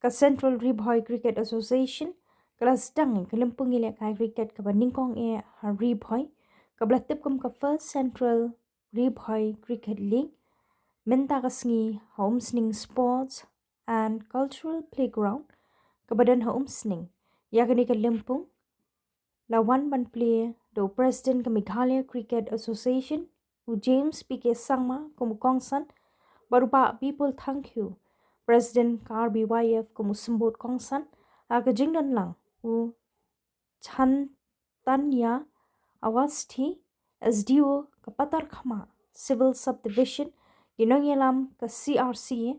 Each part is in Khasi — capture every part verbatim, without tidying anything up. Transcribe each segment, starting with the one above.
Ka Central Ri Bhoi Cricket Association ka la sdang ka lympung ïalehkai cricket kaba nyngkong eh ha Ri Bhoi, kaba la tip kum ka First Central Ri Bhoi Cricket League mynta ka sngi ha Umsning Sports and Cultural Playground kaba don ha Umsning. Ïa kane ka lympung la wan ban plie da u President ka Meghalaya Cricket Association, u James P K Sangma kum u kongsan, bad u Bah Bipul Thangkhiew, President ka R B Y F kum u symbud kongsan, ha ka jingdon lang u Chantanya Awasthi, S D O ka Patarkhmah Civil Subdivision, ki nongïalam ka C R C,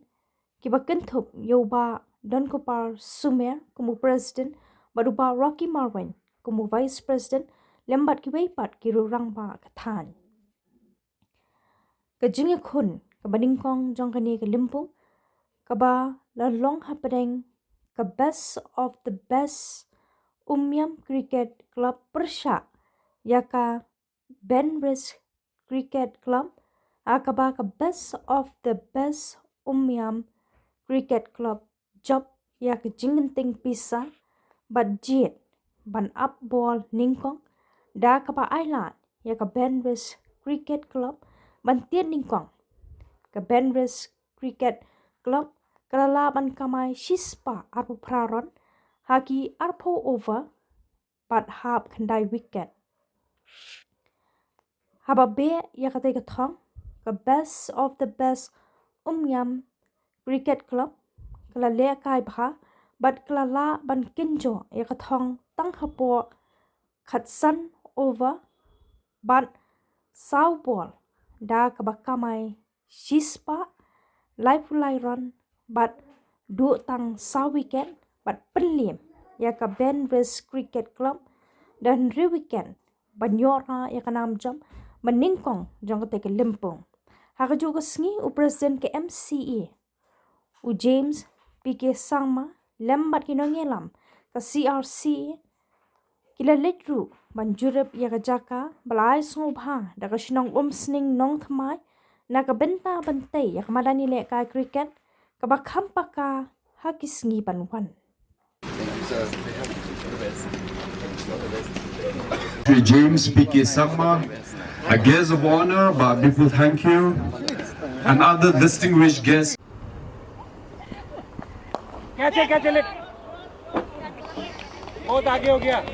kiba kynthup ïa u Bah Donkupar Sumer kum u President, bad u Bah Rocky Marwein kum u Vice President, lem bad kiwei pat ki rangbah ka thaiñ. Ka jingïakhun kaba nyngkong jong kane ka lympung kaba la long hapdeng ka Best of the Best Umiam Cricket Club pyrshah ïa ka Banris Cricket Club, ha kaba ka Best of the Best Umiam Cricket Club jop ïa ka jingkynting pisa bad jied ban ap bol nyngkong, da kaba ailad ïa ka Banris Cricket Club ban tied nyngkong. Ka Banris Cricket Club ka la lah ban kamai shispah arphew phra run ha ki arphew over bad hap khyndai wicket. Haba beh ïa katei ka thong, ka Best of the Best Umiam Cricket Club ka la lehkai bha bad ka la lah ban kynjoh ïa ka thong tang hapoh khatsan over bad saw bol, da kaba kamai shispah laiphew lai run bad duh tang saw wicket bad pynliem ïa ka Banris Cricket Club da hynriew wicket ban ïoh rah ïa ka nam jop ba nyngkong jong katei ka lympung. Ha kajuh ka sngi u President ka M C A, u James P K Sangma, lem bad ki nongïalam ka C R C, ki la leit ruh ban jurip ïa ka jaka ba la ai sngewbha da ka shnong Umsning Nongthymmai na ka bynta ban tei ïa ka madan ïalehkai cricket kaba kham paka ha ki sngi ban wan. Shri James P K Sangma, a guest of honor, Bah Bipul Thangkhiew, and other distinguished guests. कैच है, कैच है, लेट। बहुत आगे हो गया।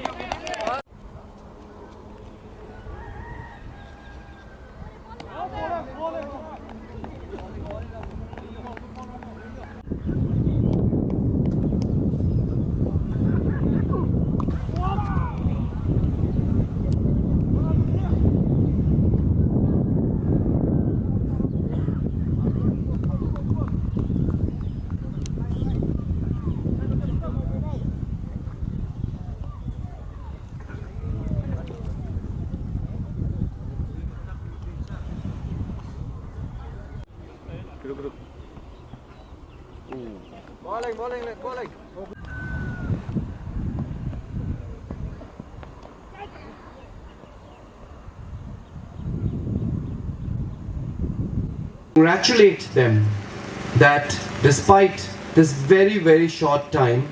Congratulate them that despite this very, very short time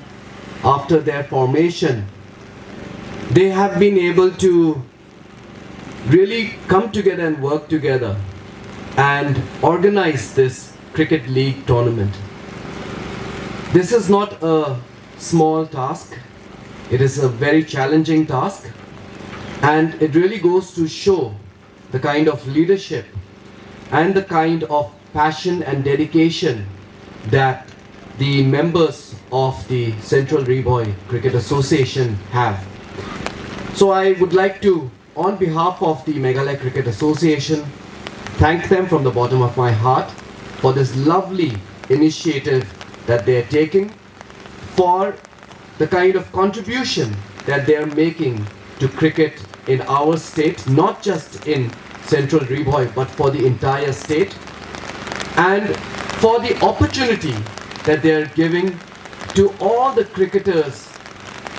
after their formation, they have been able to really come together and work together and organize this cricket league tournament. This is not a small task, it is a very challenging task, and it really goes to show the kind of leadership and the kind of passion and dedication that the members of the Central Ri Bhoi Cricket Association have. So I would like to, on behalf of the Meghalaya Cricket Association, thank them from the bottom of my heart for this lovely initiative that they are taking, for the kind of contribution that they are making to cricket in our state, not just in Central Ri Bhoi, but for the entire state, and for the opportunity that they are giving to all the cricketers,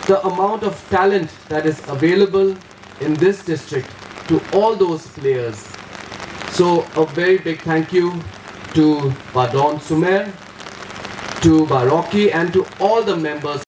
the amount of talent that is available in this district to all those players. So a very big thank you to Bah Don Sumer, to Baroki and to all the members